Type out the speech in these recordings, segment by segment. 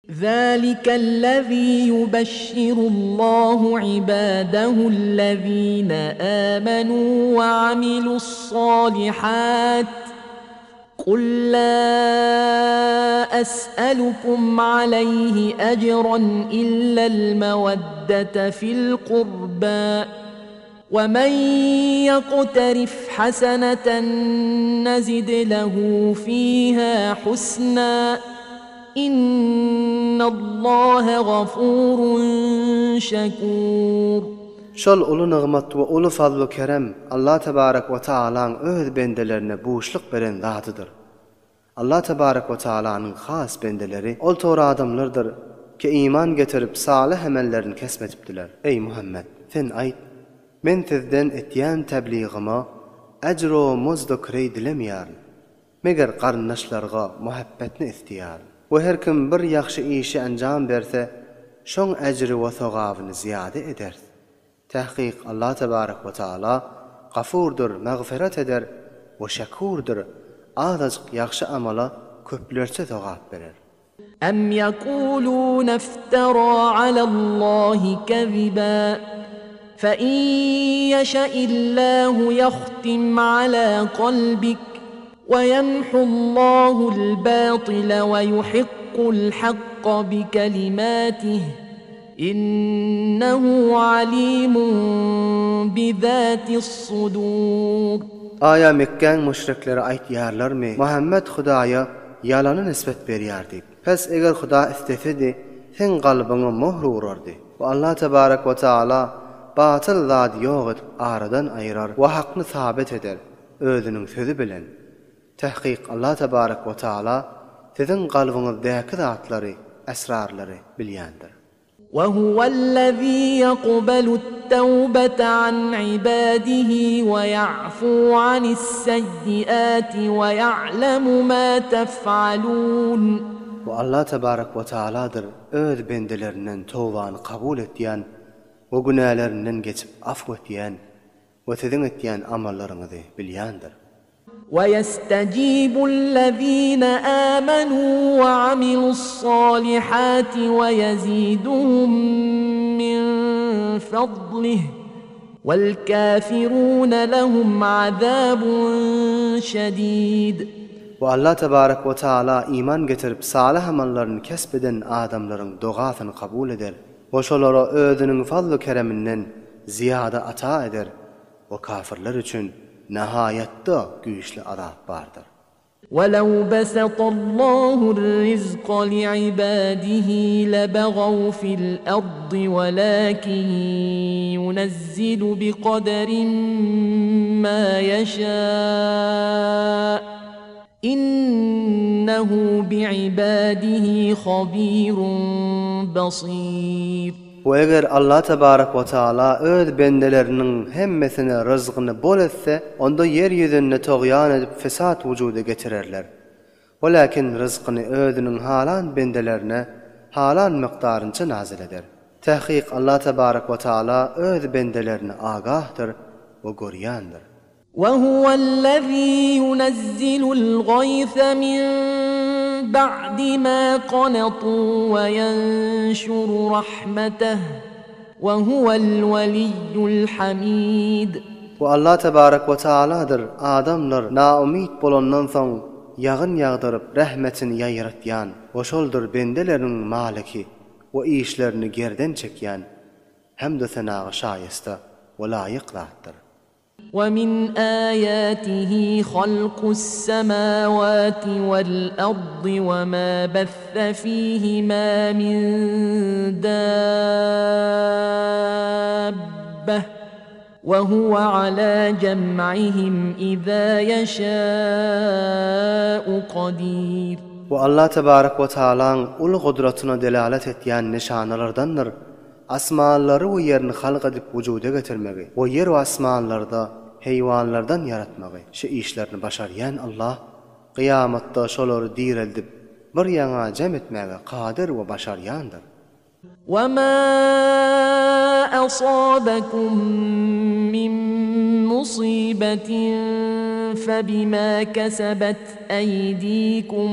ذلك الذي يبشر الله عباده الذين آمنوا وعملوا الصالحات قل لا أسألكم عليه أجرا إلا المودة في القربى ومن يقترف حسنة نزد له فيها حسنا إن الله غفور شكور. Şol uly nygmat we uly fazl-u kerem Allah tebarek we taalaň öz bendelerine buşluk beren zadydyr. Allah tebarek we taalanyň has bendeleri ol tor adamlardyr ki iman getirip salyh emellerini kesp edipdiler. Eý Muhammet! Sen aýt, Men sizden etýän täbligyma ejr-u muzd-u kireý dilemeýärin. Meger garyndaşlarga muhabbetni isleýärin. We her kim bir ýagşy işi enjam berse, şoň ejri we sogabyny zyýada ederis. Tahkyk Allah tebarek we taala Gafurdyr, magfyrat eder, we Şekurdyr, azajyk ýagşy amala köplerçe sogap berer. Em yekulune iftera alallahi keziba, fe in yeşe'illahu yahtim ala kalbik, we yemhullahu'l batile we yuhikku'l hakka bikelimatih, Innehu alimun bizatis-sudur. Aýa Mekgäň müşrikleri aýtýarlarmy, Muhammet Hudaýa ýalany nisbet berýär diýip. Pes eger Huda islesedi, seň galbyňa möhr urardy. We Allah tebarek we taala batyl zady ýok edip aradan aýyrar we hakny sabit eder, özüniň sözi bilen. Tahkyk Allah tebarek we taala siziň galbyňyzdäki zatlary, esrarlary bilýändir. We huwellezî yekbelu't-tewbete an ibâdihi we ya'fû anis-seyyiâti we ya'lemu mâ tef'alûn. We Allah tebarek we taaladyr öz bendelerinden towbany kabul etýän we günälerinden geçip afw etýän. We siziň etýän amallaryňyzy bilýändir. وَيَسْتَجِيبُ الَّذِينَ آمَنُوا وَعَمِلُوا الصَّالِحَاتِ وَيَزِيدُهُم مِّن فَضْلِهِ وَالْكَافِرُونَ لَهُمْ عَذَابٌ شَدِيدٌ. We Allah tebarek we taala iman getirip salyh amallaryny kesp eden adamlaryň dogasyny kabul eder. We şolara Özüniň fazlu-kereminden zyýada ata eder we kafirler üçin nahaýatda güýçli azap bardyr. Welew besatallahur rizka li'ibadihi lebegaw fil ardy welakin yunezzilu biqaderin ma ýeşâ. Innehu bi'ibadihi habirun basir. We eger Allah tebarek we taala öz bendeleriniň hemmesine ryzgyny bol etse, onda ýer ýüzünde togýan edip fesat wujuda getirerler. Welakin ryzkyny özüniň halan bendelerine halan mukdarynça nazyl eder. Tahkyk Allah tebarek we taala öz bendelerine agahdyr we görýändir. وهو الذي ينزل الغيث من بعد ما قنطوا وينشر رحمته وهو الولي الحميد. Bu Allah tebarek we taaladyr, adamlar naumyt bolandan soň ýagyn ýagdyryp rehmetini ýaýratýan we şoldur bendeleriniň maliki we işlerini gerden çekýän hamdu-senaga şaýysta we laýyk zatdyr. ومن آياته خلق السماوات والأرض وما بث فيهما من دابة وهو على جمعهم إذا يشاء قدير. Bu Allah tebarek we taalaň uly gudratyna delalet etýän nyşanalardandyr. Asmanlary we ýerini halk edip wujuda getirmegi we ýer we asmanlarda heýwanlardan ýaratmagy, şu işlerini başarýan Allah, kyýamatda şolary direldip, bir ýaňa jem etmäge kadyr we başarýandyr. وَمَا أَصَابَكُم مِّن مُّصِيبَةٍ فَبِمَا كَسَبَتْ أَيْدِيكُمْ.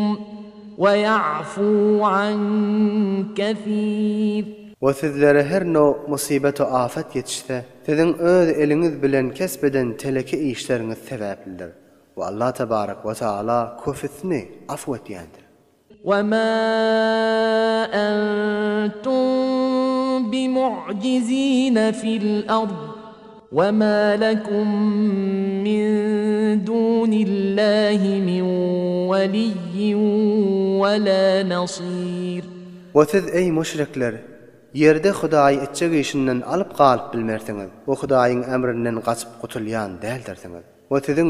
وَيَعْفُو عَن كَثِيرٍ. We sizlere her nowg musybat-u afat ýetişse, siziň öz eliňiz bilen kesp eden teleke işleriňiz sebäplidir. We Allah tebarek we taala köpüsini afw etýändir. وَمَا أَنتُم بِمُعْجِزِينَ فِي الْأَرْضِ وَمَا لَكُم مِّن دُونِ اللَّهِ مِن وَلِيٍّ وَلَا نَصِيرٍ. We siz, eý, müşrikler, ýerde Hudaýy etjek işinden alyp galyp bilmersiňiz we Hudaýyň emrinden gaçyp gutulýan däldirsiňiz. We siziň.